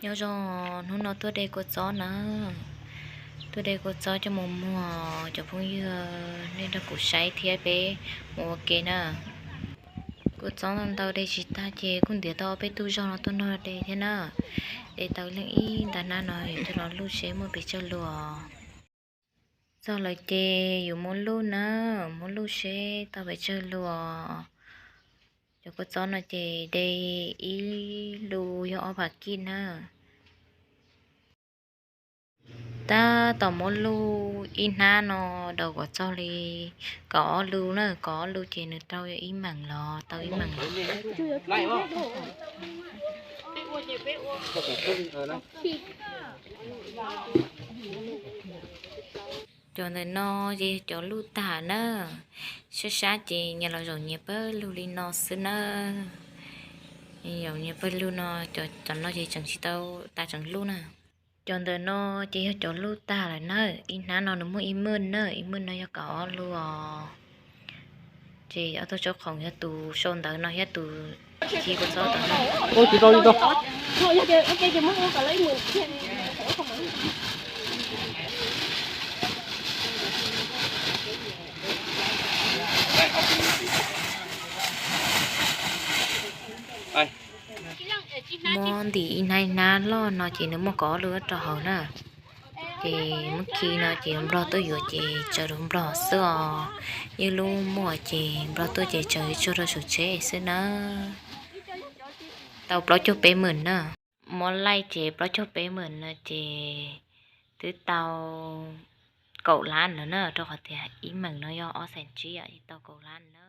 Nyob zoo, hnub no tuaj de kua txob na, tuaj de kua txob coj mus muag cov phooj ywg, nej nrog kuv saib thiab peb mus ua ke na. Kua txob ntau ntau de tsis tag ces kuj ntiav tau ob peb tug zog no tuaj nrog de thiab na. De tau leej ib nta hnab no yuav coj los luj seb muaj pes tsawg lus. Txog lawm ces yuav muab luj na, muab luj seb tau pes tsawg lus. Cov kua txob no ces de ib lus yog ob phav kij na. Tab tom muab luj ib hnab no daus kom txog li kaum ob lus na, kaum ob lus ces nws tau yog ib meem los tau ib meem los. Cov ntawm no ces yog cov luj tag na, sab sab ces nyias los zaum nyias pawg lug li no xwb na. Zaum nyias pawg lug no, cov no ces tseem tsis tau tas tseem luj na. Cov ntawm no ces yog cov luj tag lawm na, ib hnab no nws muaj ib meem na, ib meem no yog kaum ob lus os. Ces ob tug tsob khoom yog tus sau ntawv no thiab tus ci kua txob ntawd na. Muab ntim ib hnab ib hnab loj no ces nws muaj kaum ob lus rau hauv na. Ces muab khi no ces nplog tuaj yuav ces tsaws rau nplog xwb os. Ywj lub muaj ces nplog tuaj ces tsaws tsuag rau saum tsheb xwb na. Tau plaub caug peb meem na. Muab laij ces plaub caug peb meem no ces twb tau kaum lab lawm na, rau qhov tias ib meem no yog ob xees tsib, tau kaum lab na.